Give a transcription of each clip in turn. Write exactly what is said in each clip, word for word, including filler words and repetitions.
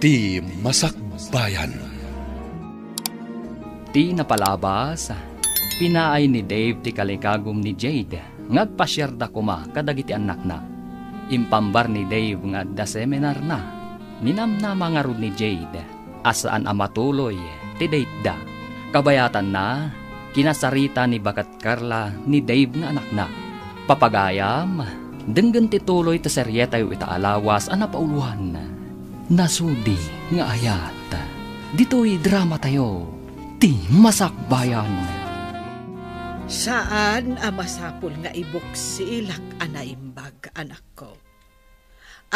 Ti Masakbayan. Ti napalabas, pinaay ni Dave ti kalikagum ni Jade nga agpasiarda koma kadagiti annakna. Impambar ni Dave nga adda seminarna. Ninamnama ngarud ni Jade a saan a matuloy ti dateda. Kabayatanna, kinasarita ni Baket Carla ni Dave nga anakna. Papagayam, denggen ti tuloy ti serietayo ita a lawas a napauloan. Nasudi nga ayat. Ditoy dramatayo, Ti Masakbayan. Saan a masapul nga ibuksilak a naimbag, anakko.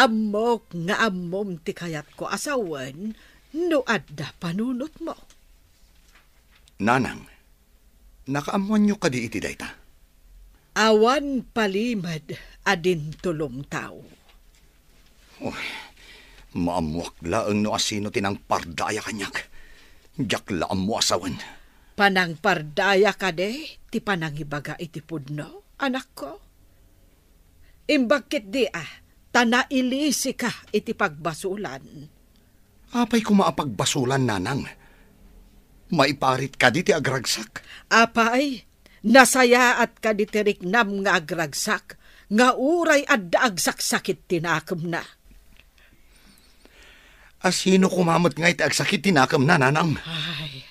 Ammok nga ammom ti kayatko a sawen no adda panunotmo. Nanang, nakaammoanyo kadi iti dayta? Awan palimed a dintulom tao. Oy, maammoak laeng no asino ti nangpardaya kaniak. Diak la ammo a sawen. Panangpardaya kadi ti panangibaga iti pudno, anakko? Imbag ketdi a, ta nailisika iti pagbasolan. Apay koma a pagbasolan, nanang? Maiparit kadi ti agragsak? Apay, nasayaat kadi ti riknam nga agragsak, nga uray adda agsaksakit ti nakemna? Asino koma met ngay ti agsakit ti nakemna, nanang? Ay,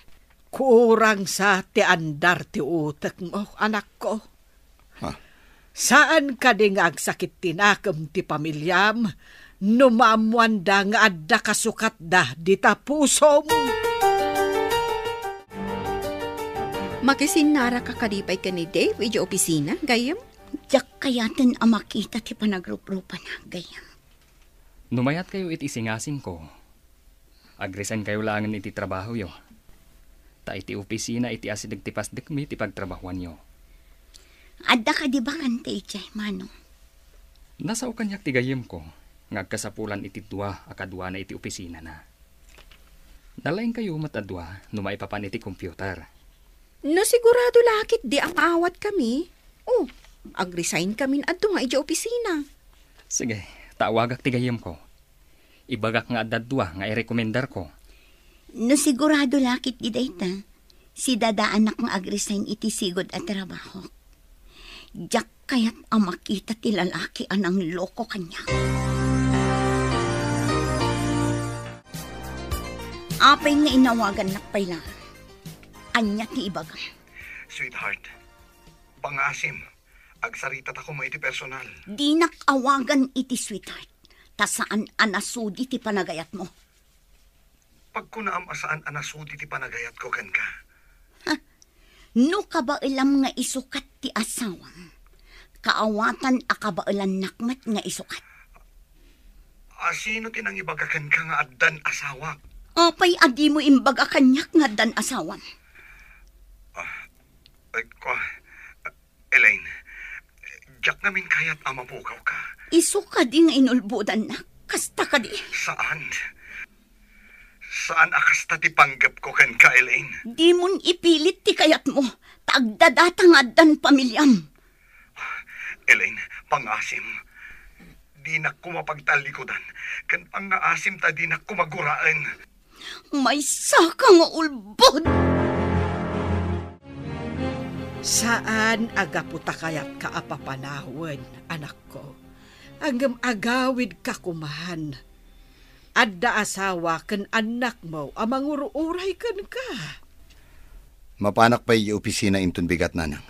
kurang sa ti andar ti utekmo, anakko. Ha? Saan kadi nga agsakit ti nakem ti pamiliam no maammoanda nga adda kasukatda dita pusom? Makisinnaraka kadi pay ken ni Dave idiay opisina, gayyem? Diak kayaten a makita ti panagruprupana, gayyem. No mayatkayo iti isingasingko, agresign kayo laengen iti trabahoyo. Ta iti opisina iti asideg ti pasdekmi ti pagtrabahoanyo. Adda kadi bakante idiay, Manong? Nasao kaniak ti gayyemko nga agkasapulan iti dua a kaduana iti opisinana. Nalaingkayo met a dua no maipapan iti computer. No sigurado la ketdi a maawatkami, o, agresign kamin adu nga idiay opisina. Sige, ta awagak ti gayyemko. Ibagak nga adda dua nga irekomendarko. No sigurado la ketdi dayta, sidadaanak nga agresign iti sigud a trabahok. Diak kayat a makita ti lalaki a nangloko kaniak. Apay nga inawagannak pay la? Ania ti ibagam? Sweetheart, pangaasim, agsaritata koma iti personal. Dinak awagan iti sweetheart, ta saan a nasudi ti panagayatmo. Pagkunaam a saan a nasudi ti panagayatko kenka. Ha? No kabaelam nga isukat ti asawam, kaawatan a kabaelannak met nga isukat. Asino ti nangibaga kenka nga addan asawak? Apay a dimo imbaga kaniak nga addan asawam? Ah, ay, ko, Elaine, diak ngamin kayat a mapukawka. Isu kadi nga inulbodannak? Kasta kadi? Saan. Saan a kasta ti panggepko kenka, Elaine. Dimon ipilit ti kayatmo, ta agdadata nga addan pamiliam. Elaine, pangaasim. Dinak koma pagtallikudan, ken pangaasim ta dinak koma guraen. Maysaka nga ulbod! Saan a gapu ta kayatka a papanawen, anakko. Ngem agawidka koman. Adda asawa ken annakmo a mangur-uray kenka. Mapanak pay idiay opisina inton bigat, nanang.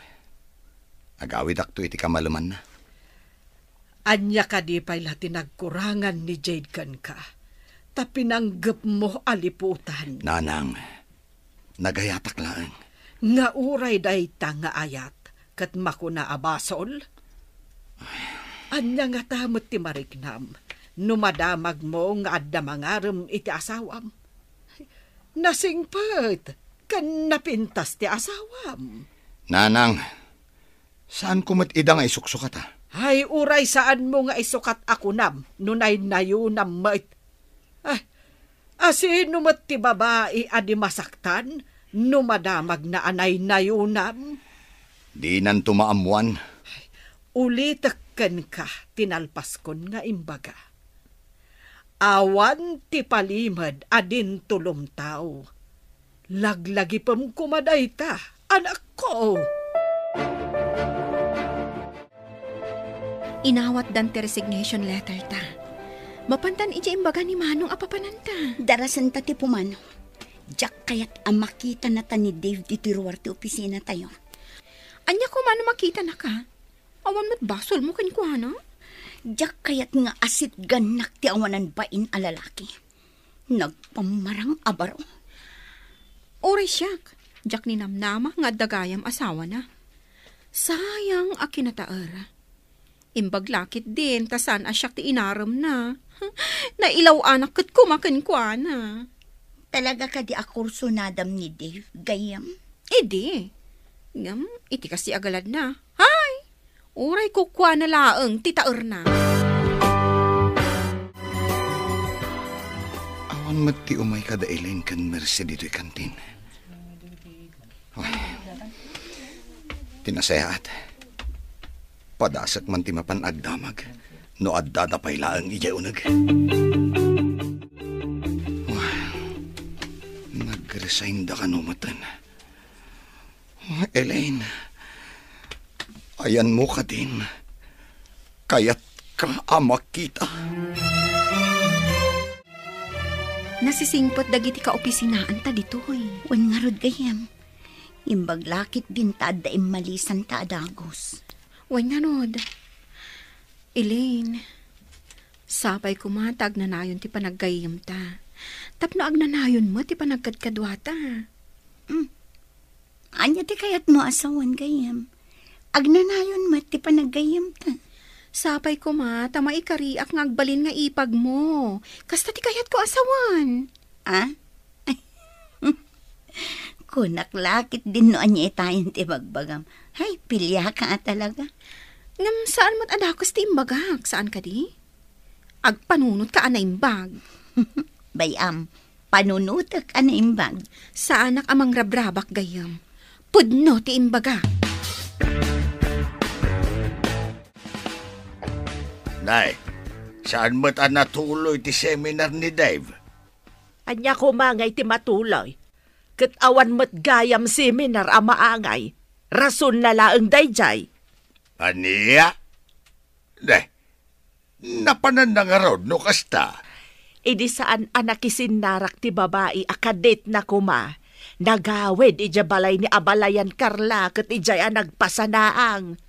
Agawidakto iti kamalemanna. Ania kadi pay la ti nagkurangan ni Jade kenka, ta pinanggepmo a liputan? Nanang, nagayatak laeng. Nga uray dayta nga ayat ket makuna a basol? Ania ngata met ti mariknam no madamagmo nga adda mangarem iti asawam? Nasingpet ken napintas ti asawam. Nanang, saanko met ida nga isuksukata. Ay, uray saanmo nga isukat a kunam no naynayonam met. Ah, asino met ti babai a di masaktan no madamagna a naynayonam? Dinanto maammoan. Ulitek kenka ti nalpaskon nga imbaga. Awan ti palimed a dinto lumtaw. Laglagipem koma dayta, anakko. Inawatdan ti resignation letter ta. Mapantan idiay imbaga ni Manong a papananta. Darasenta ti pumanaw. Diak kayat a makitanata ni Dave ditoy ruar ti opisinatayo. Ania koma no makitanaka? Awan met basolmo kenkuana? Diak kayat nga asitgannak ti awanan bain a lalaki. Nagpammarang a baro. Uray siak, diak ninamnama nga adda gayam asawana. Sayang a kinataer. Imbag la ketdin ta saan a siak ti inaremna. Nailaw-anak ket koma kenkuana. Talaga kadi a kursonadam ni Dave, gayyem? Idi. Ngem, iti kasta a galadna, hay! Uray kukuana laeng ti taerna. Awan met ti umay kada Elaine ken Mercy ditoy kantin. Ay, ti nasayaat. Padasek man ti mapan agdamag no addada pay laeng idiay uneg. Ay, nag-resign da kano metten. Elaine, ayanmo kadin, kayatka a makita. Nasisingpet dagiti kaopisinaanta ditoy. Wen ngarud, gayyem. Imbag la ketdin ta adda immalisanta a dagus. Wen ngarud. Elaine, sapay koma ta agnanayon ti panaggayyemta. Tapno agnanayon met ti panagkadkaduata. Mm. Ania ti kayatmo a sawen, gayyem? Agnanayon met ti panaggayyemta. Sapay koma ta maikariak nga agbalin nga ipagmo. Kasta ti kayatko a sawen. Ah? Kunak la ketdin no ania itayen ti ibagbagam. Hay, piliaka a talaga. Ngem saan met a dakes ti imbagak, saan kadi? Agpanunotka a naimbag. Bay-am, panunotek a naimbag. Saanak a mangrabrabak gayyem. Pudno ti imbagak. Nay, saan met a natuloy ti seminar ni Dave? Ania koma ngay ti matuloy? Ket awan met gayam seminar a maangay. Rasonna laeng daydiay. Ania? Deh, napananna ngarud no kasta? Idi saan a nakisinnarak ti babai a kadetna koma, nagawid idiay balay ni abalayan Carla ket idiay a nagpasanaang.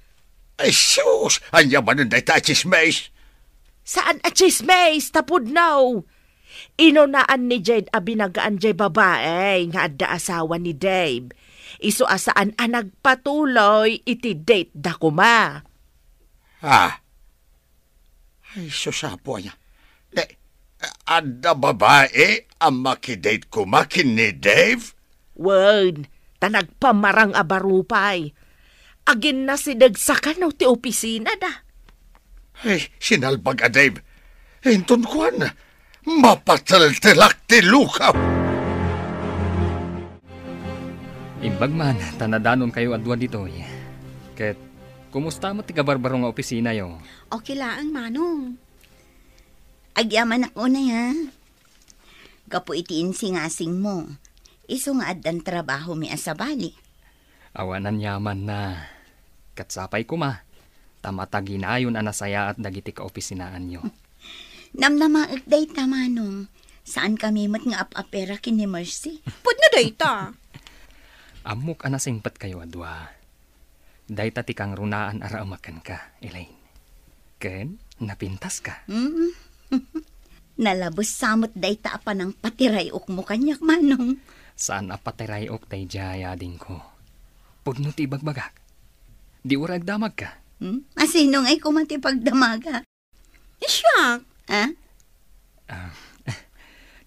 Ay, sus! Ania manen dayta a tsismis? Saan a tsismis, ta pudno. Inunaan ni Jade a binagaan jay babai nga adda asawa ni Dave. Isu a saan a nagpatuloy iti date da koma. Ah. Ay, sus, apo, aya. Ne, adda babai a makidate koma ken ni Dave? Wen, ta nagpamarang a baro pay. Aginnasideg sa kano ti opisina da. Ay, sinalbag a Dave. Inton kuan, mapateltelak ti lukam. Imbag man, ta nadanonkayo a dua ditoy. Ket, kumusta met ti kabarbaro nga opisinayo? Okay laeng, Manong. Agyamanak unay, ha? Gapu iti insingasingmo, isu nga addan trabahomi a sabali. Awan aniamanna. Ket sapay koma, ta mataginayon a nasayaat dagiti kaopisinaanyo. Namnamaek dayta, Manong. Saankami met nga ap-apera ken ni Mercy. Pudno dayta. Ammok a nasingpetkayo a dua. Dayta ti kangrunaan a raemek kenka, Elaine. Ken napintaska. Mm. Nalabes sa met dayta a panangpatiray-okmo kaniak, Manong. Saan a patiray-ok daydiay, adingko. Pudno ti ibagbagak. Di uray agdamagka. Hmm? Asino ngay koma ti pagdamagak? Siak. Ah? Ah,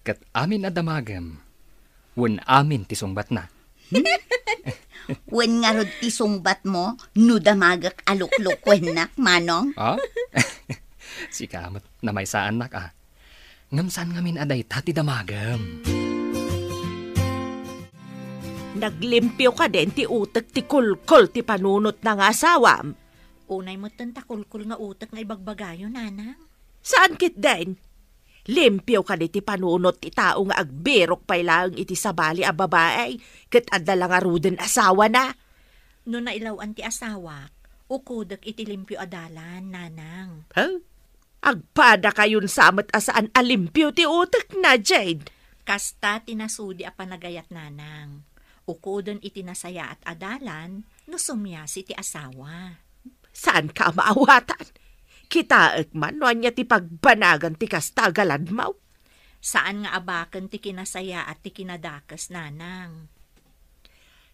ket amin a damagem, wen amin ti sungbatna. Hmm? Wen ngarud ti sungbatmo no damagek a luklukuennak, Manong? Ah? Sika met namaysaannak, a. Ngem saan ngamin a dayta ti damagem. Naglimpio kadin ti utek ti kulkol ti panunotna nga asawam? Unay metten ta kulkol nga utek nga ibagbagayo, Nanang. Saan ketdin? Limpio kadi ti panunot ti tao nga agbirok pay laeng iti sabali a babai, ket adda la ngaruden asawana? No nailaw-an ti asawak, ukodek iti limpio a dalan, nanang. Ha? Agpadakayon sa met a saan a limpio ti utekna, Jade. Kasta ti nasudi a panagayat, nanang. Ukoden iti nasayaat a dalan no sumiasi ti asawa. Saanka a maawatan? Kitaek man no ania ti pagbanagan ti kasta a galadmaw. Saan nga abaken ti kinasayaat ti kinadakes, nanang.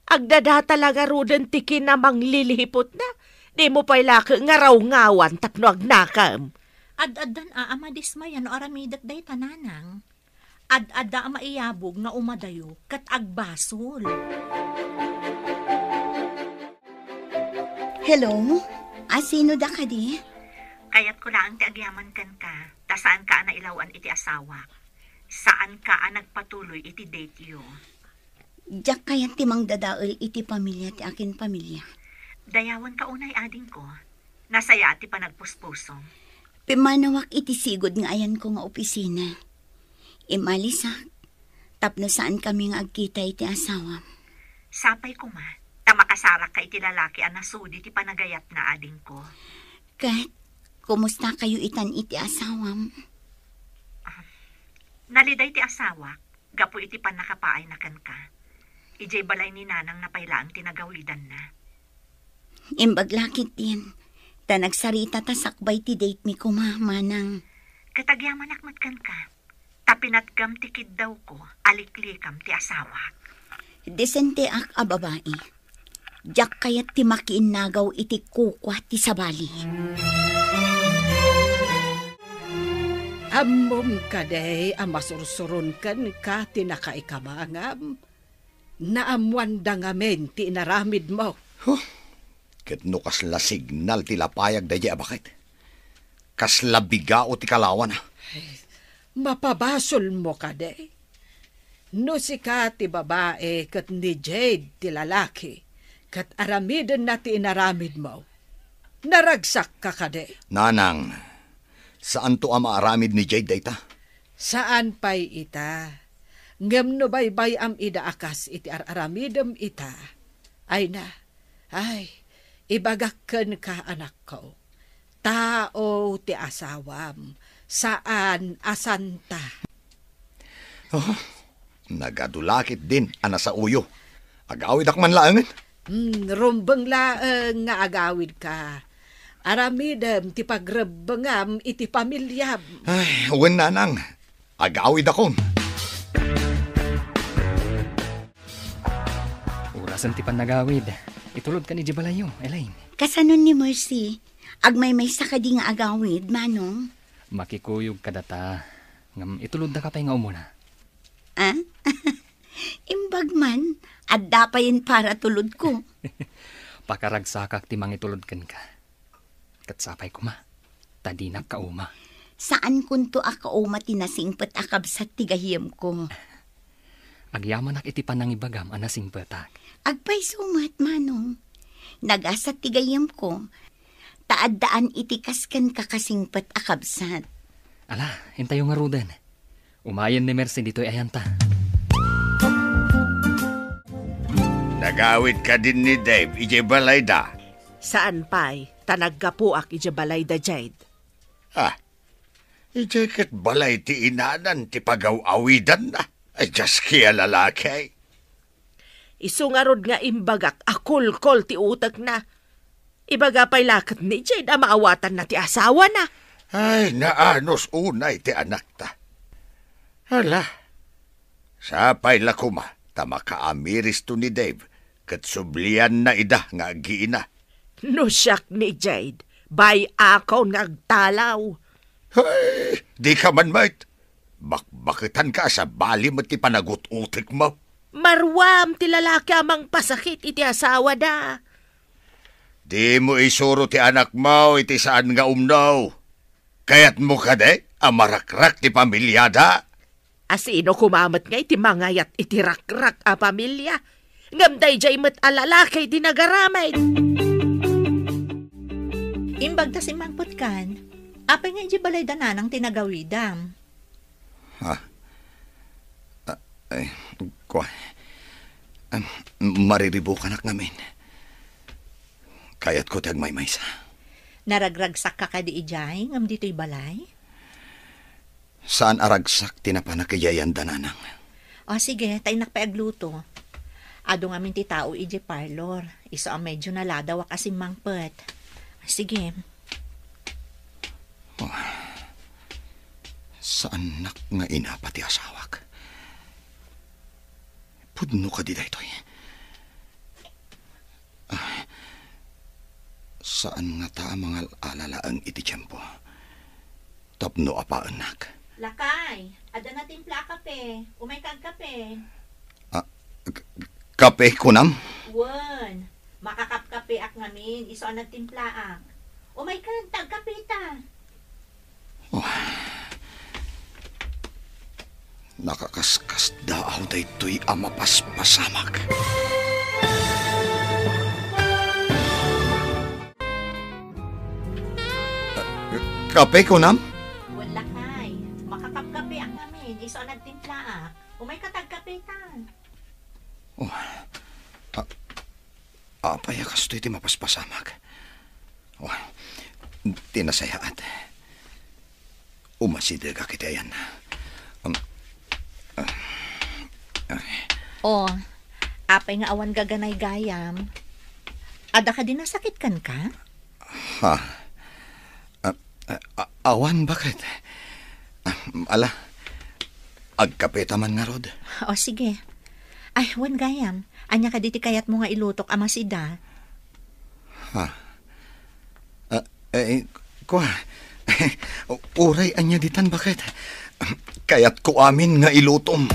Agdadata la ngaruden ti kinamanglilihipotna. Dimo pay la ket nga rawngawan tapno agnakem. Ad-addan a, a madismaya no aramidek dayta, nanang. Ad-adda a maiyabog nga umadayo ket agbasol. Hello? A, sino da kadi? Kayatko laeng ti agyaman kenka, ta saanka a nailaw-an iti asawak. Saanka a nagpatuloy iti date-yo. Diak kayat ti mangdadael iti pamilia ti akin pamilia. Dayawenka unay, adingko. Nasayaat ti panagpuspusom. Pimmanawak iti sigud nga ayanko nga opisina. Imalisak tapno saankami nga agkita iti asawam. Sapay koma, ta makasarakka iti lalaki a nasudi ti panagayatna, adingko. Ket, kumustakayo itan iti asawam? Ah, naliday ti asawak gapu iti pannakapaayna kenka. Idiay balay ni Nanangna pay laeng ti nagawidanna. Imbag la ketdin, ta nagsarita ta sakbay ti date mi koma, manang. Ket agyamanak met kenka, ta pinatgam ti kiddawko a liklikam ti asawak. Desenteak a babai. Diak kayat ti makiinnagaw iti kukua ti sabali. Ammom kadi a masursuron kenka ti nakaikamangam? Naammoanda ngamin ti inaramidmo. Huh? Ket no kasla signal ti lapayag daydiay a baket, kasla bigao ti kalawana. Ay, mapabasolmo kadi? No sika ti babai ket ni Jade ti lalaki, ket aramidenna ti inaramidmo, naragsakka kadi? Nanang, saanto a maaramid ni Jade dayta. Saan pay ita. Ngem no baybay-am ida a kas iti ar-aramidem ita, ay na, ay, ibagak kenka, anakko. Tao ti asawam, saan a santa. Oh, nagadu la ketdin a nasaoyo. Agawidak man laengen. Hmm, rumbeng laeng nga agawidka. Aramidem ti pagrebbengam iti pamiliam. Ay, wen, nanang. Agawidakon. Orasen ti pannagawid. Itulodkan idiay balayyo, Elaine. Kasanon ni Mercy? Agmaymaysa kadi nga agawid, manong? Makikuyog kadata. Ngem ituloddaka pay nga umuna. Ah? Imbag man, adda payen para tulodko. Pakaragsakak ti mangitulod kenka. Ket sapay koma, ta dinak kauma. Saankonto a kauma ti nasingpet a kabsat ti gayyemko. Agyamanak iti panangibagam a nasingpetak. Agpayso met, manong. Nagasat ti gayyemko, ta addaan iti kas kenka kasingpet a kabsat. Ala, intayo ngaruden. Umayen ni Mercy ditoy ayanta. Nagawid kadin ni Dave idiay balayda? Saan pay, ta naggapuak idiay balayda, Jade. Ah, idiay ket balay ti inanan ti pagaw-awidanna. Ay, diaski a lalaki. Isu ngarud nga imbagak a kulkol ti utekna. Ibaga pay la ket ni Jade a maawatanna ti asawana. Ay, naanus unay ti anakta. Hala, sapay la koma ta makaamiristo ni Dave ket sublianna ida nga aggiina. No siak ni Jade, bay-akon nga agtalaw. Ay, dika man met. Bakbaketanka a sabali met ti panagut-utekmo. Maruam ti lalaki a mangpasakit iti asawada. Dimo isuro ti anakmo iti saan nga umno. Kayatmo kadi a marakrak ti pamiliada? A sino koma met ngay ti mangayat iti rakrak a pamilia? Ngem daydiay met a lalaki ti nagaramid. Imbag ta simmangpetkan, apay nga idiay balay da nanang ti nagawidam? Ha? Ah, ay, kua. Ah, mariribukanak ngamin. Kayatko ti agmaymaysa. Naragragsakka kadi idiay ngem ditoy balay? Saan a ragsak ti napanak idiay anda, nanang. O, sige, ta innak pay agluto. Adu ngamin ti tao idiay parlor. Isu a medyo naladawak a simmangpet. Sige. Oh, saannak nga inapa ti asawak? Pudno kadi daytoy? Ah, saan ngata a mangal-ala laeng iti tiempo tapno apaennak? Lakay, adda natimpla a kape. Umayka agkape. Ah, k-, kape kunam? Wen, makakapkapeak ngamin, isu a nagtimplaak. Umayka, ta agkapeta. Oh. Nakakaskasdaaw daytoy a mapaspasamak. Kape, kunam? Wen, lakay. Makakapkapeak ngamin, isu a nagtimplaak. Umayka ta agkapeta. Oh. Ah, Apay a kastoy ti mapaspasamak? Oh, ti nasayaat. Umasidegak iti ayanna. Um, ah, ah. Oh, apay nga awan gaganaygayam? Adda kadi nasakit kenka? Ha? Ah, ah, ah, awan, bakit? Ah, ala, agkapeta man ngarud. O, sige. Ay, wen gayam, ania kadi ti kayatmo nga ilutok a masida? Ha? Ah, eh, kua, uray ania ditan, bakit? Kayatko amin nga ilutom.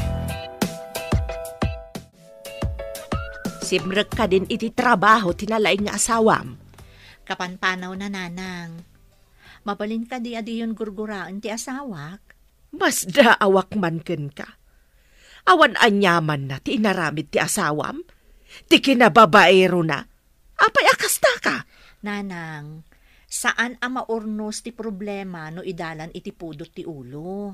Simrek kadin iti trabaho ti nalaing nga asawam? Kapanpanawna, nanang. Mabalin kadi a diyon gurguraen ti asawak? Masdaawak man kenka. Awan aniamanna ti inaramid ti asawam? Ti kinababaerona? Apay a kastaka? Nanang, saan a maurnos ti problema no idalan iti pudot ti ulo.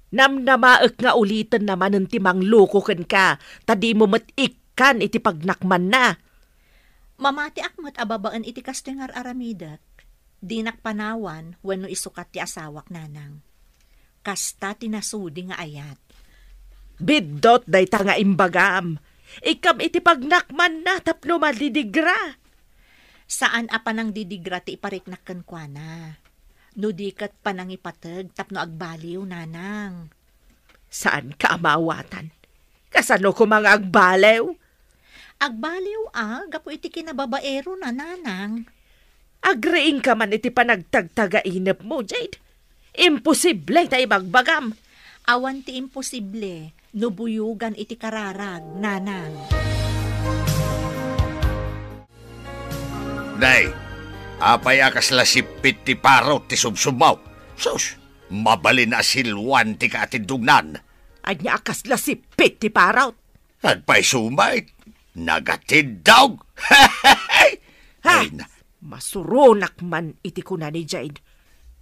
Namnamaek nga ulitenna manen ti mangloko kenka, ta dimo met ikkan iti pagnakmanna. Mamatiak met a babaen iti kastoy nga ar-aramidek. Dinak panawan wenno isukat ti asawak, nanang. Kasta ti nasudi nga ayat. Biddut dayta nga imbagam. Ikkam iti pagnakmanna tapno madidigra. Saan a panangdidigra ti ipariknak kenkuana. No di ket panangipateg tapno agbaliw, nanang. Saanka a maawatan. Kasano koma nga agbaliw? Agbaliw a gapu iti kinababaerona, nanang. Agriingka man iti panagtagtagainepmo, Jade. Imposible ta ibagbagam. Awan ti imposible no buyogan iti kararag, nanang. Nay, apay a kasla sippit ti parot ti subsubmaw? Sus, mabalin a silwan ti kaatindognan. Ania a kasla sippit ti parot? Agpayso met, nagatiddog. Ha? Ay, na- Masuronak man iti kuna ni Jade.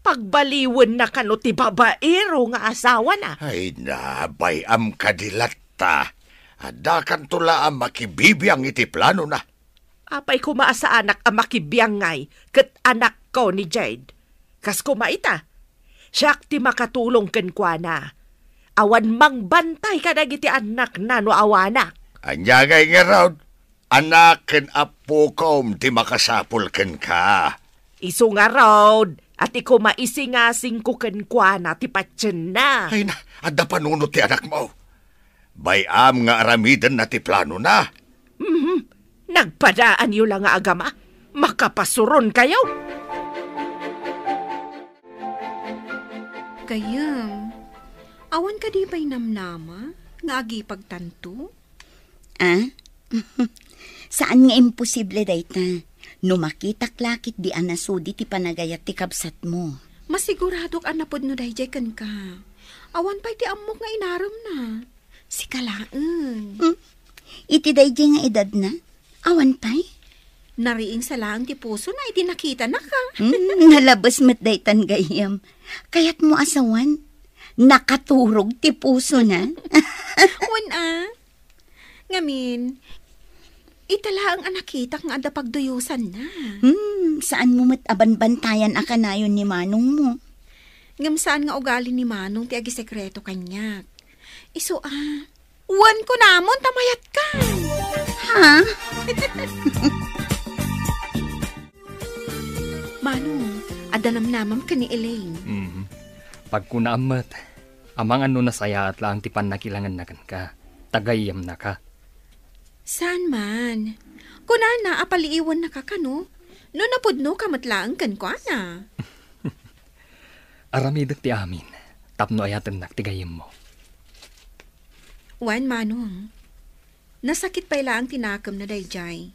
Pagbaliwenna kano ti babaero nga asawana. Ay, na, bay-am kadi latta. Addakanto la a makibibiang iti planona. Apay koma a saanak a makibiangngay ket anakko ni Jade? Kas koma ita, siak ti makatulong kenkuana. Awan mangbantay kadagiti annakna no awanak. Ania ngay ngarud? Anak ken appokom ti makasapul kenka. Isu ngarud, a ti koma isingasingko kenkuana ti patienna. Ay na, adda panunot ti anakmo. Bay-am nga aramidenna ti planona. Mhm. Nagpadaanyo la nga agama. Makapasuronkayo. Gayem, awan kadi pay namnama nga agipagtanto? Ah? Saan nga imposible dayta. No makitak la ketdi a nasudi ti panagayat ti kabsatmo. Masiguradok a napudno daydiay kenka. Awan pay ti ammok nga inaremna. Sika laeng. Hmm? Iti daydiay nga edadna, awan pay? Nariingsa laeng ti pusona iti nakitanaka. Hmm, nalabes met daytan gayyem. Kayatmo a sawen? Nakaturog ti pusona. Wen a. Ngamin, ita laeng a nakitak nga adda pagduyosanna. Hmm, saanmo met a banbantayan a kanayon ni manongmo. Ngem saan nga ugali ni manong ti agisekreto kaniak. Isu a, wen kunamon ta mayatkan. Ha? Manong, adda namnamam ken ni Elaine. Mhm. Pagkunaam met, amangan no nasayaat laeng ti pannakilanganna kenka, ta gayyemnaka. Saan man. Kunana a paliiwennaka kano, no napudnoka met laeng kenkuana. Aramidek ti amin, tapno ayatennak ti gayyemmo. Wen, Manong. Nasakit pay laeng ti nakemna daydiay,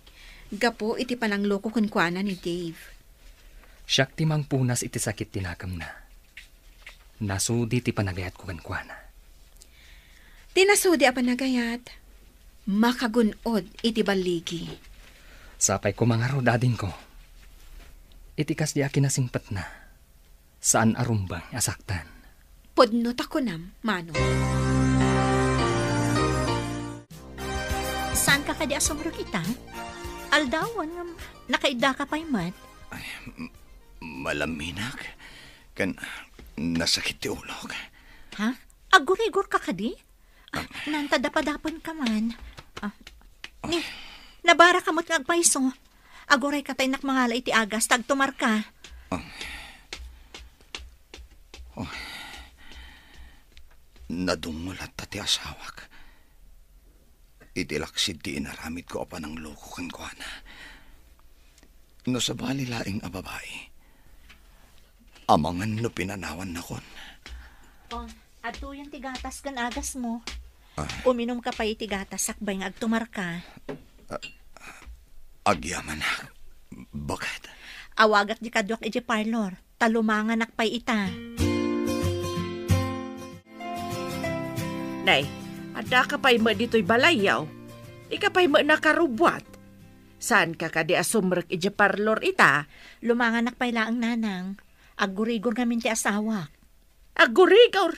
gapu iti panangloko kenkuana ni Dave. Siak ti mangpunas iti sakit ti nakemna. Nasudi ti panagayatko kenkuana. Ti nasudi a panagayat, makagun-od iti balligi. Sapay koma ngarud, adingko. Iti kasdi a kinasingpetna, saan a rumbeng a saktan. Pudno ta kunam, Manong. Saanka kadi a sumrek ita? Aldawen ngem nakaiddaka pay met. Ay, m-, malaminak. Ken nasakit ti ulok. Ha? Agurigor ka kadi? Ah, nanta dapadapen ka man. Ah, ni, nabara ka met nga agpayso. Aguray ka ta innak mangala iti agas ta agtumar ka. Ah. Oh. Nadungol latta ti asawak iti laksid ti inaramidko a panangloko kenkuana. No sabali laeng a babai, amangan no pinanawannakon. Oh, adtoyen ti gatas ken agasmo. Ah. Uminumka pay iti gatas sakbay nga agtumarka. Ah, agyamanak. Baket. Awagak di kaduak iti parlor. Ta lumanganak pay ita. Nay, addaka pay met ditoy balayyo. Ika pay met nakarubbuat. Saanka kadi a sumrek idiay parlor ita? Lumanganak pay laeng, nanang. Aggurigor ngamin ti asawak. Aggurigor?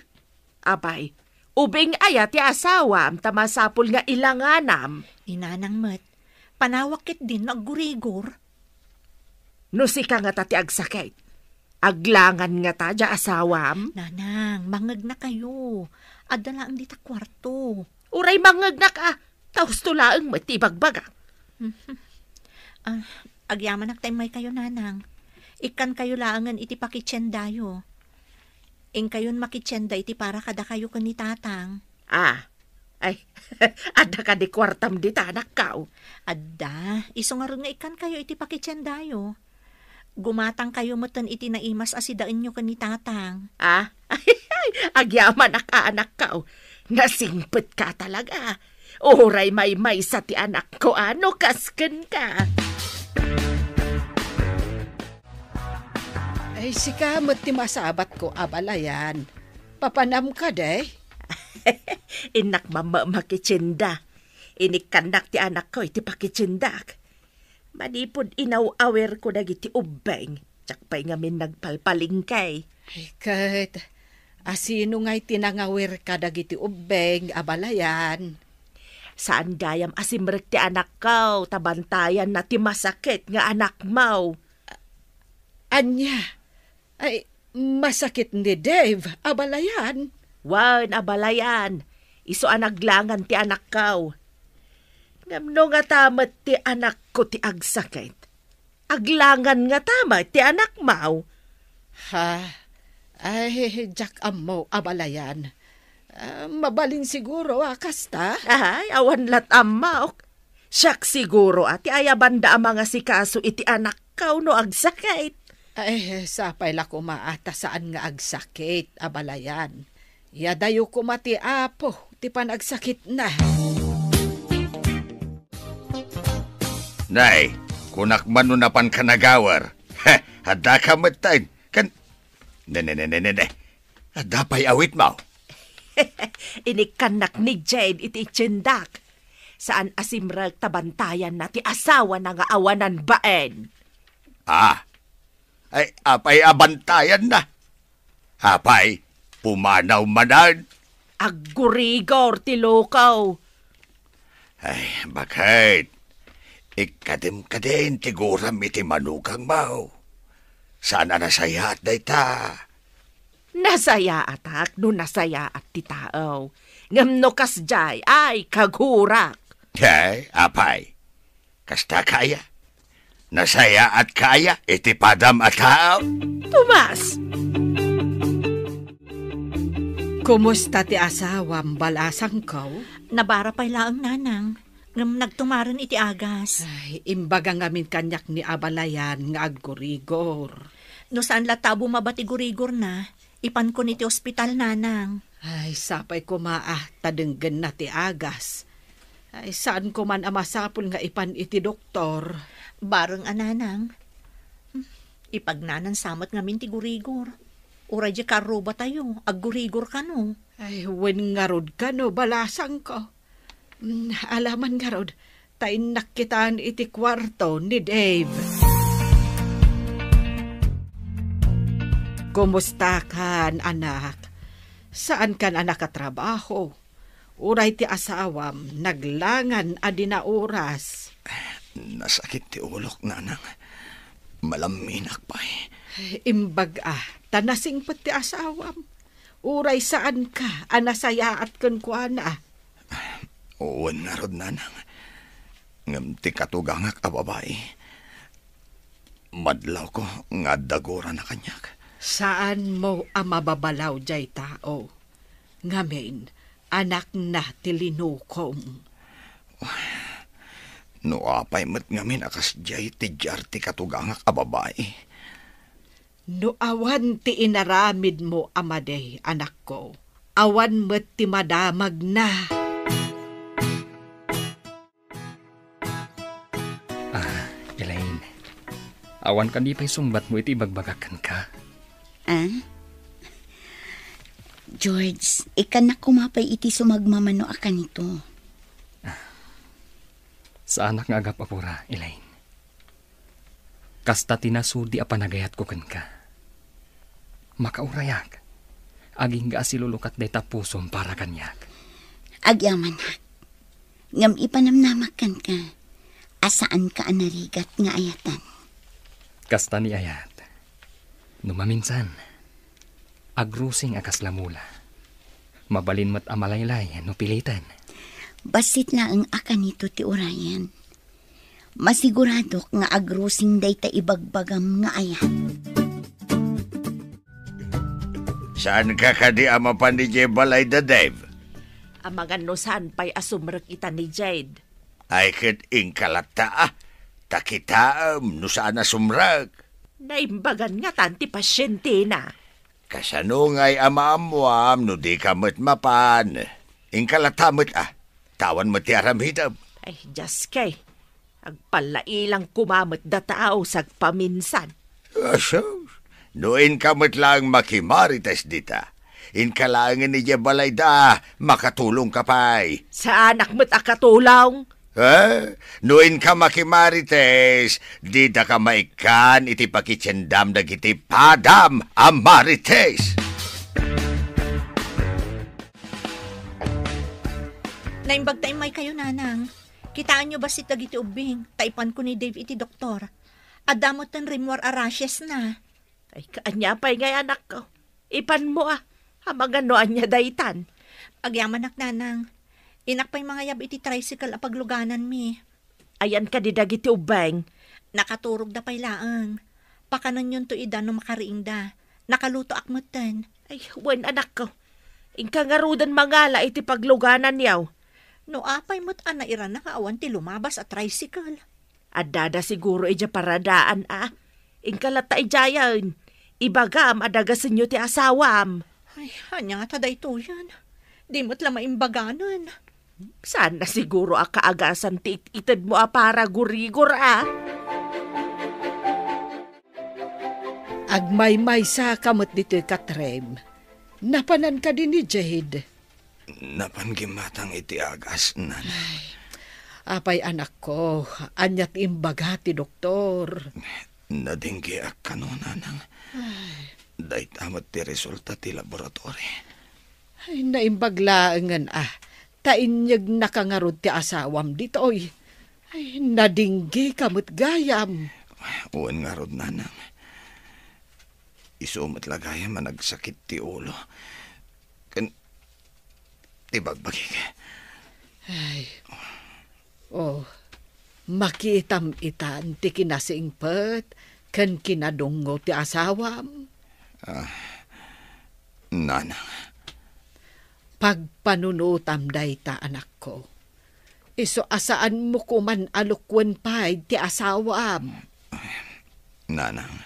Apay, ubing aya ti asawam ta masapul nga ilanganam? Ni nanang met, panawak ketdin no aggurigor. No sika ngata ti agsakit, aglangan ngata diay asawam? Nanang, mangegnakayo. Adda laeng dita kuarto. Uray mangegnaka, ta husto laeng met ti ibagbaga. Ah, agyamanak ta immaykayo, nanang. Ikkankayo laengen iti pakitiendayo. Inkayon makitienda iti para kadakayo ken ni tatang. Ah, ay, adda kadi kuartam dita, anakko? Adda, isu ngarud nga ikkankayo iti pakitiendayo. Gumatangkayo meten iti naimas a sidaenyo ken ni tatang. Ah, agyamanak, anakko. Nasingpetka talaga. Uray maymaysa ti anakko a no kas kenka. Ay, sika met ti masabatko, abalayan. Papanam kadi? Innak mamma makitienda. Inikkannak ti anakko iti pakitiendak. Manipud inaw-awirko dagiti ubbing, diak pay ngamin nagpalpalengke. Ay, ket, asino ngay ti nangawir kadagiti ubbing, abalayan? Saan gayam a simrek ti anakko, ta bantayanna ti masakit nga anakmo. Ania? Ay, masakit ni Dave, abalayan. Wen, abalayan, isu a naglangan ti anakko. Ngem no ngata met ti anakko ti agsakit, aglangan ngata met ti anakmo? Ha? Ay, diak ammo, abalayan. Ah, mabalin siguro a kasta? Ay, awan lat ammok. Siak siguro a ti ayabanda a mangasikaso iti anakko no agsakit. Ay, sapay la koma a ta saan nga agsakit, abalayan. Yadayo koma ti Apo ti panagsakitna. Nay, kunak man no napanka nagawer. He, addaka metten. Kan, ne, ne, ne, ne, ne, ne. Adda pay awitmo? Inikkannak ni Jane iti tiendak. Saan a simrek ta bantayanna ti asawana nga awanan bain. Ah, ay, apay a bantayanna? Apay, pumanaw manen. Aggurigor ti lukaw. Ay, baket? Ikkadem kadin ti guram iti manugangmo. Saan a nasayaat dayta. Nasayaatak no nasayaat ti tao. Ngem no kasdiay, ay, kagurak. Ay, apay. Kasta kaya? Nasayaatka aya iti padam a tao? Tomas! Kumusta ti asawam, balasangko? Nabara pay laeng, nanang. Ngem nagtumaren iti agas. Ay, imbaga ngamin kaniak ni abalayan nga aggurigor. No saan latta a bumaba ti gurigorna, ipankon iti ospital, nanang. Ay, sapay koma a ta denggenna ti agas. Ay, saan koman a masapul nga ipan iti doktor. Bareng a, nanang. Hmm, ipagnanan sa met ngamin ti gurigor. Uray diay karrubatayo, aggurigor kano. Ay, wen ngarud kano, balasangko. Hmm, alaman ngarud, ta innak kitaen iti kuarto ni Dave. Kumusta kan, anak? Saan kan a nakatrabaho? Uray ti asawam, naglangan a di naoras. Nasakit ti ulok, nanang. Malamminak pay. Imbag a, ta nasingpet ti asawam. Uray saanka a nasayaat kenkuana. Wen ngarud, nanang. Ngem ti katugangak a babai, madlawko nga adda gurana kaniak. Saanmo a mababalaw diay tao. Ngamin, anakna ti linukom. No apay met ngamin a kasdiay ti diar ti katugangak a babai. No awan ti inaramidmo a madi, anakko, awan met ti madamagna. Ah, Elaine, awan kadi pay sungbatmo iti ibagbagak kenka? Ah? George, ikkannak koma pay iti sumagmamano a kanito. Saanak nga agap-apura, Elaine. Kasta ti nasudi a panagayatko kenka. Makaurayak, agingga a silulukat dayta pusom para kaniak. Agyamanak. Ngem ipanamnamak kenka a saanka a narigat nga ayatan. Kasta ni ayat. No maminsan, agrusing a kasla mula. Mabalin met a malaylay no piliten. Bassit laeng a kanito ti urayen. Masiguradok nga agrusing dayta ibagbagam nga ayat. Saanka kadi a mapan idiay balay da Dave? Amangan no saan pay a sumrek ita ni Jade. Ay ket inka latta a, ta kitaem no saan a sumrek. Naimbagan ngatan ti pasientena. Kasano ngay a maammuam no dika met mapan? Inka latta met a, ta awan met ti aramidem. Ay, Dios kay. Agpallailang koma met data a usag paminsan. Asus, no inka met laeng makimarites dita, inka laengen idiay balayda, makatulongka pay. Saanak met a katulong? Eh, no inka makimarites, didaka maikkan iti pakitiendam dagiti padam a marites. Naimbag ta immaykayo, nanang. Kitaenyo bassit dagiti ubbing, ta ipanko ni Dave iti doktor. Adda metten rimmuar a rashes na. Ay, kaanya pay ngay, anakko. Ipanmo a, amangan no ania daytan. Agyamanak, nanang. Innak pay mangayab iti tricycle a paglugananmi. Ayan kadi dagiti ubbing? Nakaturogda pay laeng. Pakanenyon to ida no makariingda. Nakalutoak metten. Ay, wen, anakko. Inka ngaruden mangala iti paglugananyo. No apay met a nairana nga awan ti lumabas a tricycle? Addada siguro idiay paradaan a. Inka latta idiayen. Ibagam a dagasenyo ti asawam. Ay, ania ngata daytoyen? Di met la maimbaganen. Saan na siguro a kaagasan ti it-itedmo a paragurigor a? Agmaymaysa ka met ditoy, Katrem. Napanan kadi ni Jade? Napan gimmatang iti agas, nanang. Ay, apay, anakko, ania ti imbaga ti doktor? Nadenggeak kano, nanang. Ay. Dayta met ti resulta ti laboratory. Ay, naimbag laengen a ta inyegnaka ngarud ti asawam ditoy. Ay, nadinggika met gayam. Wen ngarud, nanang. Isu met la gayam a nagsakit ti ulo ken ti bagbagik. Ay. Oh, makitam itan ti kinasingpet ken kinadungngo ti asawam. Ah, nanang. Pagpanunotam dayta, anakko. Isu a saanmo koman a lukwen pay ti asawam. Nanang,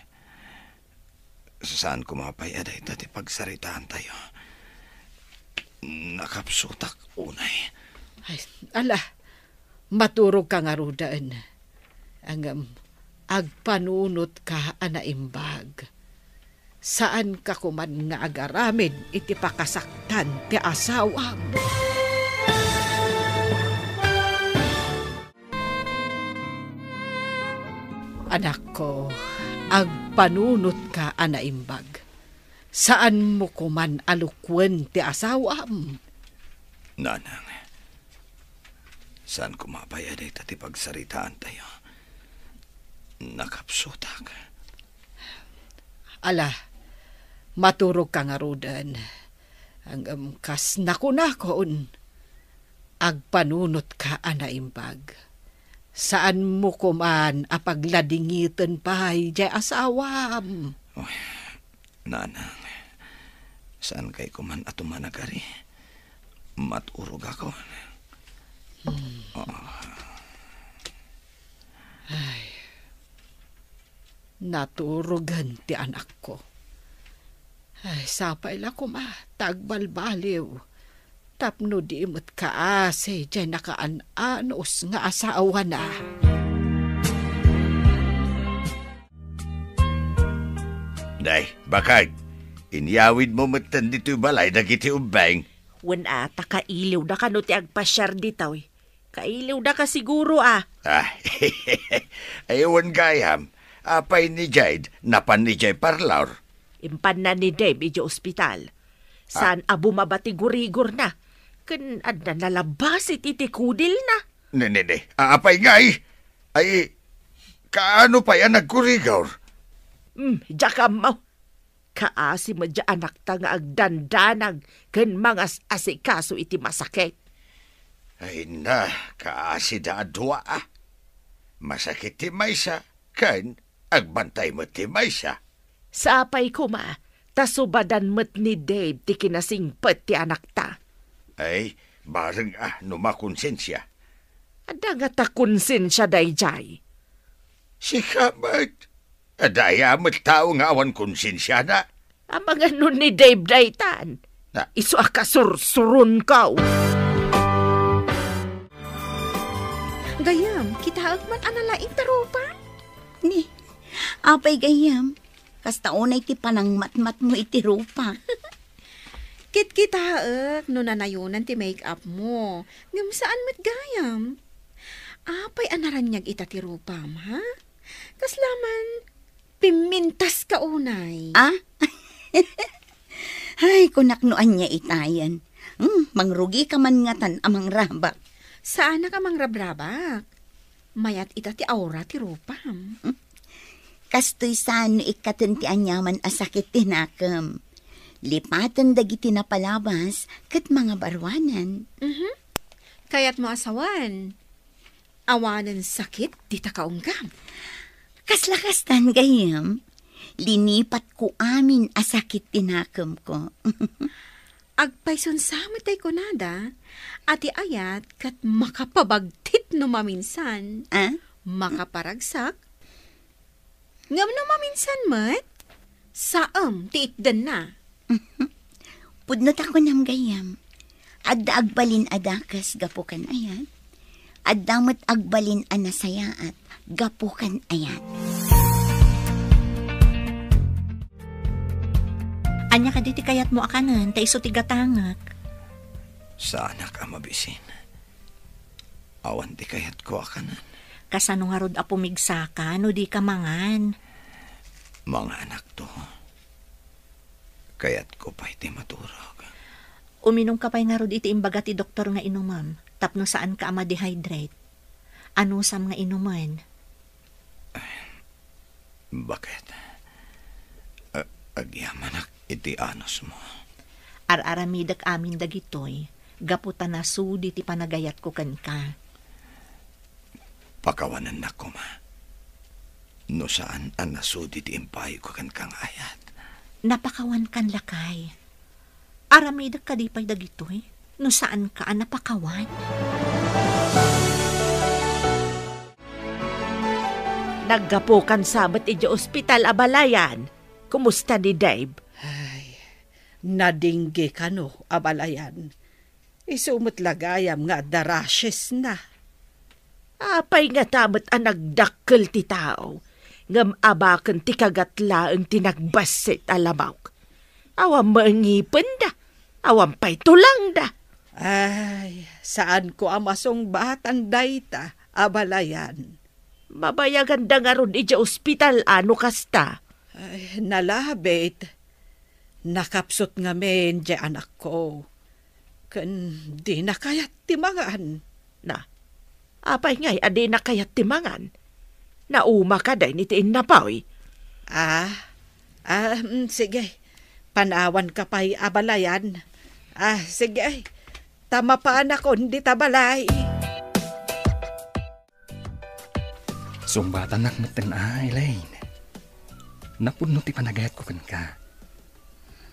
saan koma pay a dayta ti pagsaritaantayo. Nakapsutak unay. Ay, ala, maturogka ngaruden. Ngem, agpanunotka a naimbag. Saanka koman nga agaramid iti pakasaktan ti asawam. Anakko, agpanunotka a naimbag. Saanmo koman a lukwen ti asawam. Nanang, saan koma pay a dayta ti pagsaritaantayo. Nakapsutak. Ala, maturogka ngaruden. Ngem kas nakunakon, agpanunotka a naimbag. Saanmo koman a pagladingiten pay diay asawam. Oy, nanang, saankay koman a tumanagari. Maturogakon. Hmm. Ah. Ay. Naturogen ti anakko. Ay, sapay la koma ta agbalbaliw tapno di met kaasi diay nakaan-anus nga asawana. Day, bakag, inyawidmo metten ditoy balay dagiti ubbeng. Wen a, ta kailiwda kano ti agpasiar ditoy. Kailiwda ka siguro, a. Ah, ay, wen gayam. Apay ni Jade, napan idiay parlor? Impanna ni Dave idiay ospital. Ah. Saan a bumaba ti gurigorna. Ken adda nalabas iti, iti kudilna. Ne, ne, ne. Ah, apay ngay? Ay, kaano pay a naggurigor? Hmm, diak ammo. Kaasi met diay anakta nga agdandanag ken mangas-asikaso iti masakit. Ay na, kaasida a dua, a. Masakit ti maysa, ken agbantay met ti maysa. Sapay koma, ta subadan met ni Dave ti kinasingpet ti anakta. Ay, bareng a no makonsensia. Adda ngata konsensia daydiay? Sika met. Adda aya met tao nga awan konsensiana? Amangan no ni Dave daytan. Na? Isu a kasursuronko. Gayam, kitaek man a nalaing ti rupa. Ni, apay gayam, kasta unay ti panangmatmatmo iti rupa. Kitkitaek no nanayonan ti make-up mo, ngem saan met gayam. Apay a naraniag ita ti rupam, ha? Kasla man, pimmintaska unay. Ah? Ay, kunak no ania itayen. Hmm, mangrugika man ngatan a mangrabak. Saanak a mangrabrabak. Mayat ita ti aura ti rupam. Hmm. Kastoy saan no ikkaten ti aniaman a sakit ti nakem. Lipaten dagiti napalabas ket mangabaruanan. Mhm. Kayatmo a sawen, awanen sakit dita kaunggam. Kasla kastan gayam, linipatko amin a sakit ti nakemko. Agpayson sa met tay kunada, a ti ayat ket makapabagtit no maminsan, ah? Makaparagsak, ngem no maminsan met, saem ti itdenna. Pudno ta kunam gayam, adda agbalin a dakes gapu kan ayat, adda met agbalin a nasayaat gapu kan ayat. Ania kadi ti kayatmo a kanen, ta isu ti gatangek? Saanak a mabisin. Awan ti kayatko a kanen. Kasano ngarud a pumigsaka no dika mangan? Manganakto. Kayatko pay ti maturog. Uminumka pay ngarud iti imbaga ti doktor nga inumem tapno saanka a ma-dehydrate. Anusam nga inumen? Baket? A-, agyamanak iti anusmo. Ar-aramidek amin dagitoy gapu ta nasudi ti panagayatko kenka. Pakawanennak koma no saan a nasudi ti impaayko kenka nga ayat. Napakawankan, lakay. Aramidek kadi pay dagitoy no saanka a napakawan? Naggapukan sa met idiay ospital, abalayan. Kumusta ni Dave? Ay, nadingge kano, abalayan. Isu met la gayam nga adda rashes na. Apay ngata met a nagdakkel ti tao, ngem abaken ti kagat laeng ti nagbassit a lamok? Awan met ngipenda, awan pay tulangda. Ay, saanko a masungbatan dayta, abalayan. Mabayaganda ngarud idiay ospital a no kasta? Ay, nalabit. Nakapsut ngamin diay anakko. Ken dina kayat ti mangan. Na, apay ngay a dina kayat ti mangan? Nauma kadi iti innapoy? Ah, ah, mm, sige. Panawanka pay, abalayan. Ah, sige. Ta mapaanakon dita balay. Sungbatannak metten a, Elaine. Napudno ti panagayatko kenka.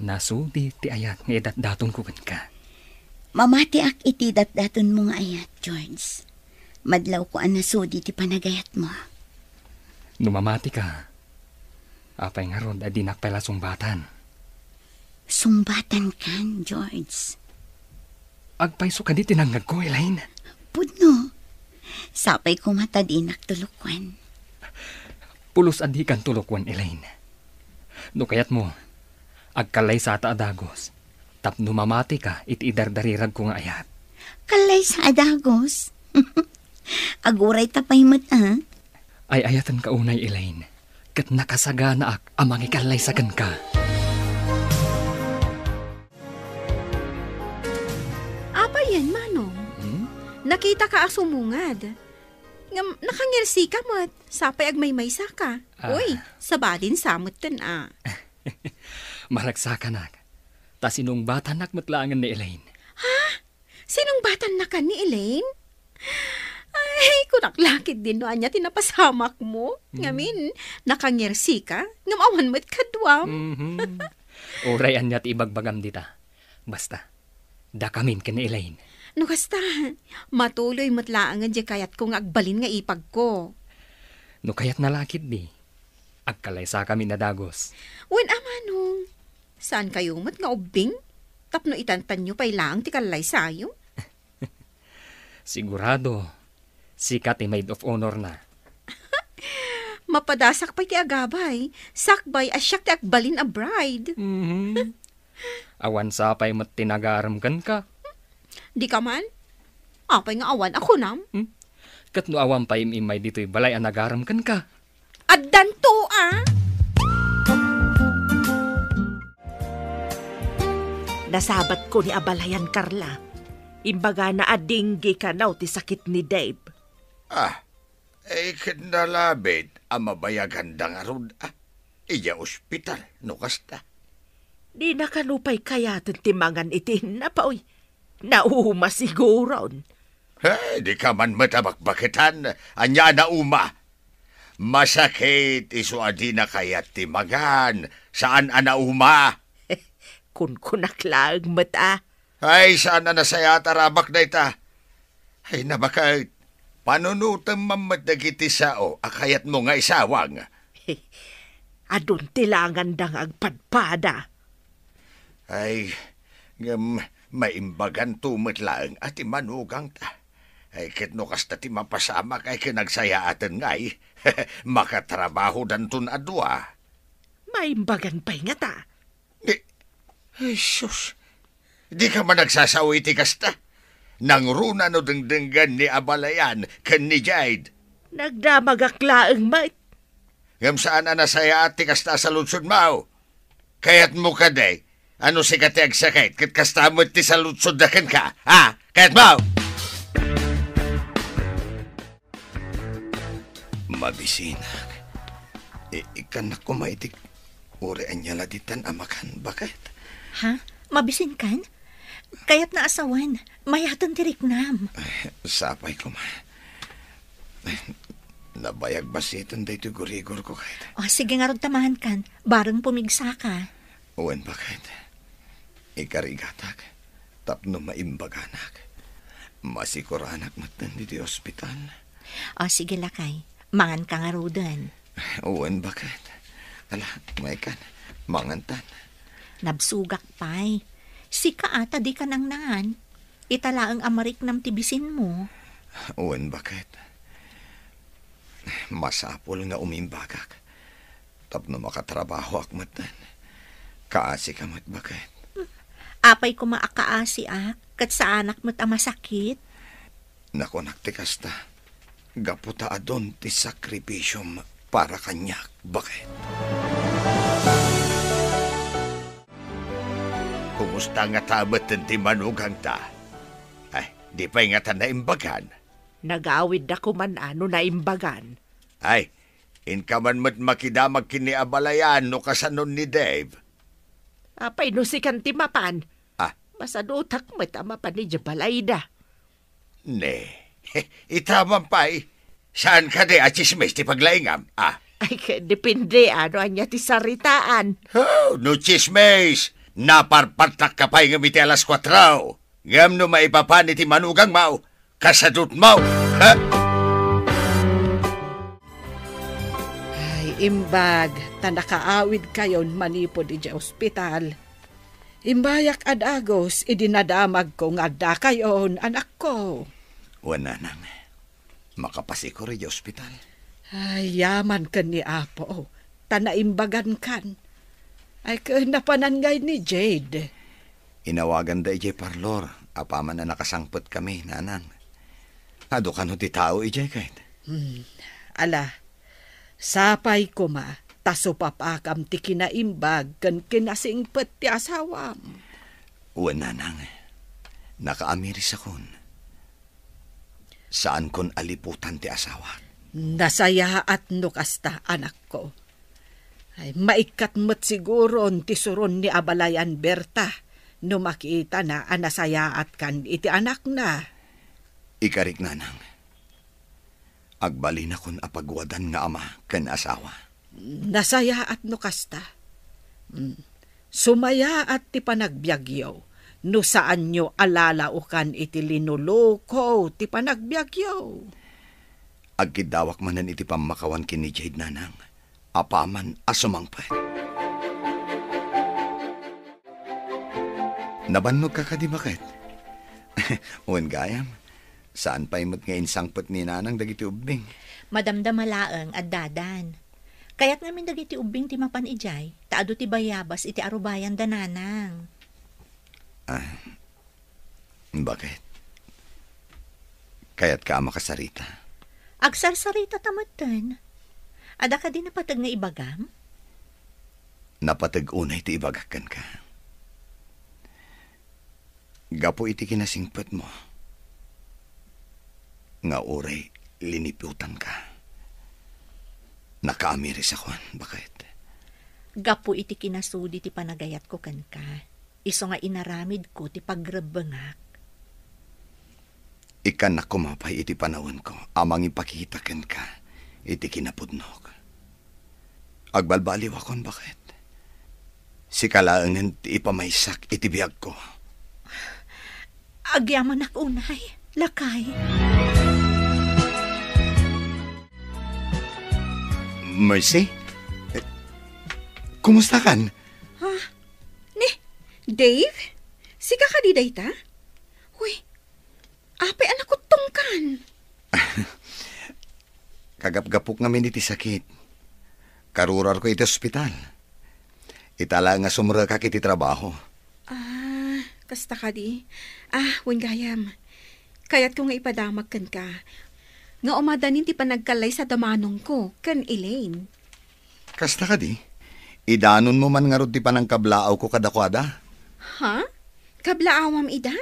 Nasudi ti ayat nga idatdatonko kenka. Mamatiak iti datdatonmo nga ayat, George. Madlawko a nasudi ti panagayatmo. No mamatika, apay ngarud a dinak pay la sungbatan? Sungbatankan, George. Agpayso kadi ti nangngegko, Elaine? Pudno. Sapay koma ta dinak tulokwan. Pulos a dikan tulokwan, Elaine. No kayatmo, agkallaysata a dagus tapno mamatika iti idardariragko nga ayat. Kallaysa a dagus? Aguray ta pay met, a? Ay-ayatenka unay, Elaine, ket nakasaganaak a mangikallaysa kenka. Apay yen, Manong? Hmm? Nakitaka a sumungad. Ngem nakangirsika met, sapay agmaymaysaka. Ah. Uy, sabali sa metten a. Maragsakanak. Ta sinungbatannak met laengen ni Elaine. Ha? Sinungbatannakan ni Elaine? Ay, kunak la ketdin no ania ti napasamakmo. Mm. Ngamin, nakangirsika, ngem awan met kaduam. Mhm. Uray ania ti ibagbagam dita. Basta, dakamin ken ni Elaine. No kasta, matuloy met laengen diay kayatko nga agbalin nga ipagko. No kayatna la ketdi, agkallaysakamin a dagus. Wen a, Manong, saankayo met nga ubbing? Tapno itantanyo pay laeng ti kallaysayo? Sigurado, sika ti maid of honor na. Mapadasak pay ti agabay, sakbay a siak ti agbalin a bride. Mhm. Awan sapay met ti nagarem kenka. Dika man? Apay nga awan a kunam? Hmm? Ket no awan pay im-immay ditoy balay a nagarem kenka? Addanto, a? Nasabatko ni abalayan, Carla. Imbagana a dengue kano ti sakit ni Dave. Ah, eh, ket nalabit a mabayaganda ngarud, a? Idiay ospital, no kasta. Dina kano pay kayaten ti mangan iti innapoy. Nauma siguron. He, dika man met a bakbaketan. Ania a nauma? Masakit isu a dina kayat ti mangan, saan a nauma. Kunkunak laeng met a. Ay, saan a nasayaat a rabak dayta. Ay, nabaket, panunotem man met dagiti sao a kayatmo nga isawang. Adun ti langanda nga agpadpada. Ay, ngem maimbaganto met laeng a ti manugangta. Ay, ket no kasta ti mapasamak, ay, ken agsayaaten ngay, makatrabahodanton a dua. Maimbagan pay ngata. Ni, ay, sus, dika man agsasao iti kasta. Nangruna no dengdenggen ni abalayan ken ni Jade. Nagdamagak laeng met. Ngem saan a nasayaat ti kasta a saludsodmo. Kayatmo kadi Ano sika ti agsakit ket kasta met ti saludsodda kenka? Ha? Kayatmo? Mabisinak. I-, ikkannak koma iti uri ania la ditan a makan, baket? Ha? Mabisinkan? Kayatna a sawen, mayaten ti riknam. Ay, sapay koma. Nabayag basiten daytoy gurigor ko, ket. O, sige ngarud ta mangan kan, bareng pumigsaka. Wen, baket. Ikarigatak tapno maimbaganak. Masikuranak metten ditoy ospital. O, sige, lakay. Mangan ka ngaruden. Wen, baket. Ala, maikan. Mangantan. Nabsugak pay. Sika ata di ka nangnangan. Ita laeng a mariknam ti bisinmo. Wen, baket. Masapul nga umimbagak tapno makatrabahoak metten. Kaasika met, baket. Apay koma a kaasiak, ket saanak met a masakit? Nakunak ti kasta, gapu ta adun ti sakripisiom para kaniak, baket. Kumusta ngata metten ti manugangta? Ay, di pay ngata naimbagan? Nagawidda koman a no naimbagan. Ay, inka man met makidamag ken ni abalayan no kasanon ni Dave. Apay no sikan ti mapan? Ah. Masadutak met a mapan idiay balayda. Ne, ita man pay. Saan kadi a tsismis ti paglaingam, ah? Ay, ke-, depende, ano, ania ti saritaan. Oh, no tsismis, naparpartakka pay ngem iti alas kuatro. Ngem no maipapan iti manugangmo, kasadutmo, ha? Ay, imbag, ta nakaawidkayon manipud idiay ospital. Imbayak a dagus idi nadamagko nga addakayon, anakko. Wen, nanang, makapasikor idiay ospital. Ay, yaman ken ni Apo, ta naimbagankan. Ay, ken napanan ngay ni Jade? Inawaganda idiay parlor, apaman a nakasangpetkami, nanang. Adu kano ti tao idiay, ket? Hmm, ala, sapay koma, ta supapakam ti kinaimbag ken kinasingpet ti asawam. Wen, nanang, nakaamirisakon. Saankon a liputan ti asawak. Nasayaat no kasta, anakko. Ay, maikkat met siguron ti suron ni abalayan Berta no makitana a nasayaatkan iti anakna. Ikarik, nanang. Agbalinakon a pagwadan nga ama ken asawa. Nasayaat no kasta. Mm. Sumayaat ti panagbiagyo no saanyo a lalaukan iti linuluko ti panagbiagyo. Agkiddawak manen iti pammakawan ken ni Jade, nanang, apaman a sumangpet. Nabannogka kadi, baket? Wen gayam, saan pay met nga insangpet ni nanang dagiti ubbing. Madamdama laeng, addadan. Kayat ngamin dagiti ubbing ti mapan idiay, ta adu ti bayabas iti arubayanda, nanang. Ah, baket? Kayatka a makasarita? Agsarsarita ta metten. Adda kadi napateg nga ibagam? Napateg unay ti ibagak kenka. Gapu iti kinasingpetmo nga uray liniputanka, nakaamirisakon, baket. Gapu iti kinasudi ti panagayatko kenka, isu nga inaramidko ti pagrebbengak. Ikkannak koma pay iti panawenko a mangipakita kenka iti kinapudnok. Agbalbaliwakon, baket. Sika laengen ti ipamaysak iti biagko. Agyamanak unay, lakay. Mercy? Eh, kumusta kan? Ah, ni Dave? Sika kadi dayta? Uy, apay a nakuttongkan? Kagapgapok ngamin iti sakit. Karurarko iti ospital. Ita la nga sumrekak iti trabaho. Ah, kasta kadi. Ah, wen gayam. Kayatko nga ipadamag kenka nga umadanin ti panagkallay sada manongko ken Elaine. Kasta kadi, idanonmo man ngarud ti panangkablaawko kadakuada. Ha? Kablaawam ida?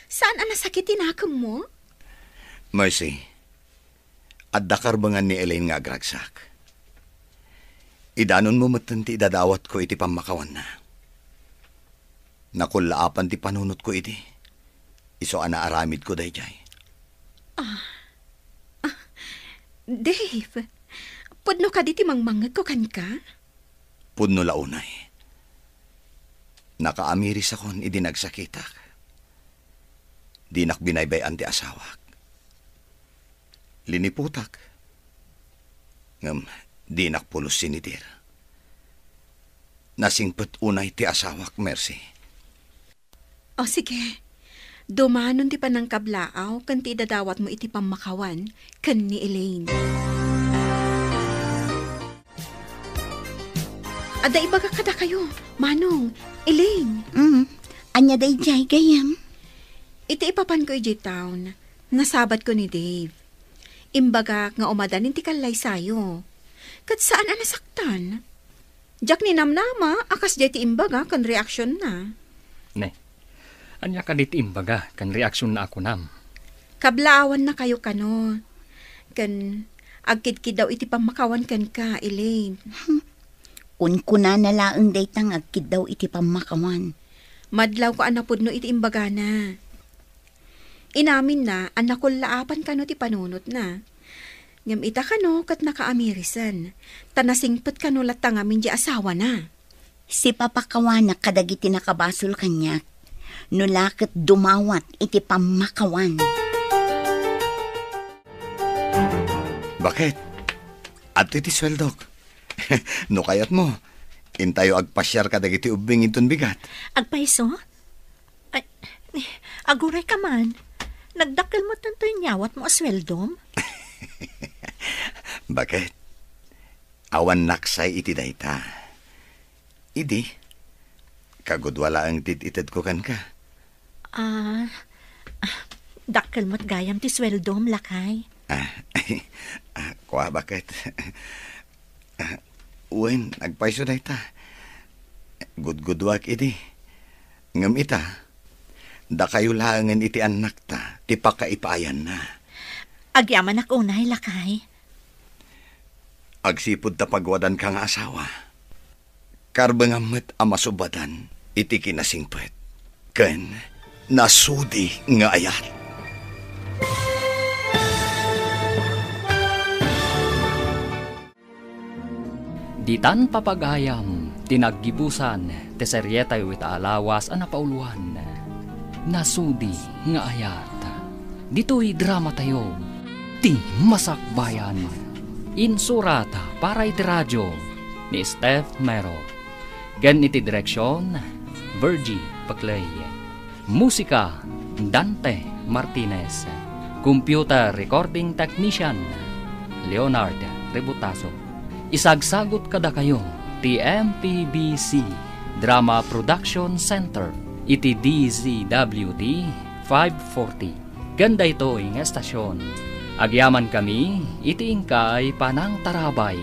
Saan a nasakit ti nakemmo? Mercy, adda karbengan ni Elaine nga agragsak. Idanonmo metten ti idadawatko iti pammakawanna. Nakullaapan ti panunotko idi. Isu a naaramidko daydiay. Ah. Ah, Dave, pudno kadi ti mangmangngegko kenka? Pudno la unay. Nakaamirisakon idi nagsakitak. Dinak binaybay-an ti asawak. Liniputak. Ngem dinak pulos sinidir. Nasingpet unay ti asawak, Mercy. O sige, dumanon ti panangkablaaw ken ti idadawatmo iti pammakawan ken ni Elaine. Adda ibagak kadakayo, Manong, Elaine. Mm, ania daydiay, gayyem? Iti ipapanko idiay town, nasabatko ni Dave. Imbagak nga umadanin ti kallaysayo. Ket saan a nasaktan. Diak ninamnama a kasdiay ti imbaga ken reaksionna. Ne, ania kadi ti imbaga ken reaksionna a kunam? Kablaawannakayo kano. Ken agkidkiddaw iti pammakawan kenka, Elaine. Kunkunana laeng dayta nga agkiddaw iti pammakawan. Madlawko a napudno iti imbagana. Inaminna a nakullaapan kano ti panunotna. Ngem ita kano ket nakaamirisan, ta nasingpet kano latta ngamin di asawana. Sipapakawanak kadagiti nakabasol kaniak, no la ket dumawat iti pammakawan. Baket, adtoy ti sueldok. No kayatmo, intayo agpasiar kadagiti ubbing inton bigat. Agpayso? Ay, aguray ka man. Nagdakkel metten toy inyawatmo a sueldom? Baket, awan naksay iti dayta. Idi, kagudua laeng ti it-itedko kenka. Ah, ah, dakkel met gayam ti sueldom, lakay. Ah, ah, kua, Baket. Ah, wen, agpayso dayta. Gudguduak idi. Ngem ita, dakayo laengen iti annakta ti pakaipaayanna. Agyamanak unay, lakay. Agsipud ta pagwadanka nga asawa, karbengam met a masubadan iti kinasingpet ken nasudi nga ayat. Ditan papagayam ti naggibusan ti serietayo ita a lawas a napauloan, Nasudi nga Ayat. Ditoy dramatayo, Ti Masakbayan. Insurat para iti radyo ni Steph Mero. Ken iti direksion, Virgie Paclay. Musika, Dante Martinez. Computer recording technician, Leonard Rebutaso. Isagsagut kadakayo ti M P B C Drama Production Center iti D Z W T five forty. Ken daytoy nga estasion, agyamankami iti inkay panangtarabay.